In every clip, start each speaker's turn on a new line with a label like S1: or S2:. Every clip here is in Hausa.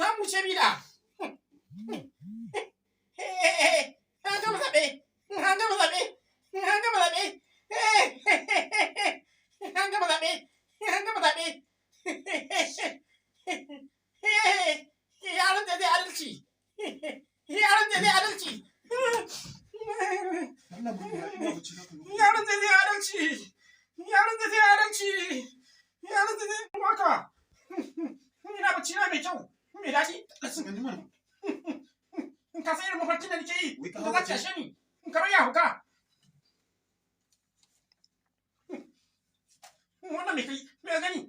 S1: Za mu ce bida. An gama zaɓe. An gama zaɓe. An gama zaɓe. An gama zaɓe. An gama zaɓe. Yaron da zai adalci. Yaron da zai adalci.
S2: Allah mun ya ina bacci na kanu.
S1: Yaron da zai adalci. Yaron da zai adalci. Yaron da zai waka. Ina bacci na mai kyau. Mai daɗi.
S2: Gani mana.
S1: Ka san irin mafarkin da nake yi.
S2: Wai ka
S1: Da za
S2: haukace?
S1: ta tashe ni. Kamar ya hauka. Wannan me kai? Me ka gani?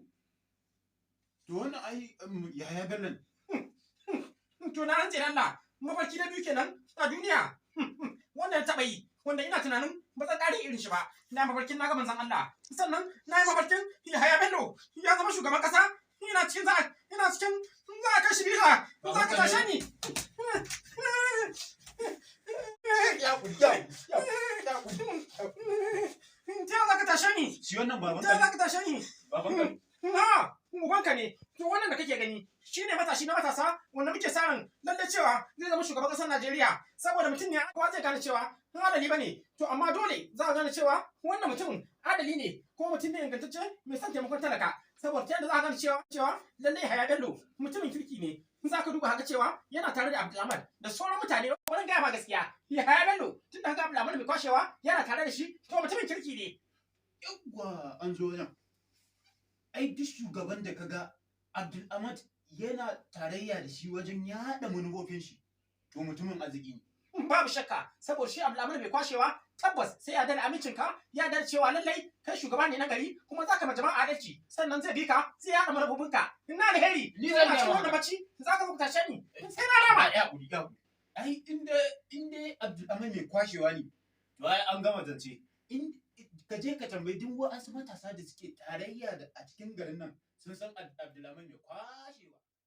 S2: To wannan ai Yahaya Bello ne.
S1: To na rantse da Allah, mafarki na biyu kenan a duniya. Wannan na taɓa yi, wanda ina tunanin ba zan ƙara irin shi ba. Na yi mafarkin na ga manzon Allah. Sannan na yi mafarkin Yahaya Bello ya zama shugaban ƙasa. Ina cikin za a kai shi bila. Za ka tashe ni.
S2: Ya kuri ya ya kuri.
S1: Ta yaya za ka tashe ni?
S2: Shi wannan baban
S1: Ta yaya
S2: ka
S1: za ka tashe ni?
S2: Baban ka ne.
S1: Na, ubanka ne. To wannan da kake gani shine matashi na matasa wanda muke sa ran lalle cewa zai zama shugaban ƙasar Najeriya, saboda mutum ne kowa zai gane cewa adali bane. To amma dole za a gane cewa wannan mutumin adali ne ko mutum ne ingantacce mai son taimakon talaka, saboda ta yadda za a gane cewa lalle Yahaya Bello mutumin kirki ne. In za ka duba haka cewa yana tare da Abdulrahman da sauran mutane, wurin gaya ma gaskiya, Yahaya Bello, tun da haka Abdulrahman mai kwashewa yana tare da shi, to mutumin kirki ne.
S2: Yawwa, an zo wajen. Ai duk shugaban da kaga Abdul Ahmad yana tarayya da shi wajen yaɗa manufofin shi, to mutumin arziki ne.
S1: Babu shakka, saboda shi Abdulhamid mai kwashewa tabbas sai ya dana amincinka, ya dana cewa lallai kai shugaba ne na gari kuma zaka ma jama'a adalci, sannan zai bi ka, zai yaɗa manufofinka ina alheri.
S2: Ni zan
S1: Ina
S2: gaya
S1: cikin
S2: maka.
S1: wannan bacci za ka zo ka tashe ni, sai na rama.
S2: Ya kuri ya kuri. Ai inda Abdul Ahmad mai kwashewa ne, to ai an gama zance. In ka je ka tambayi duk wa'ansu matasa da suke tarayya da a cikin garin nan, sun san Abdulrahman mai kwashewa.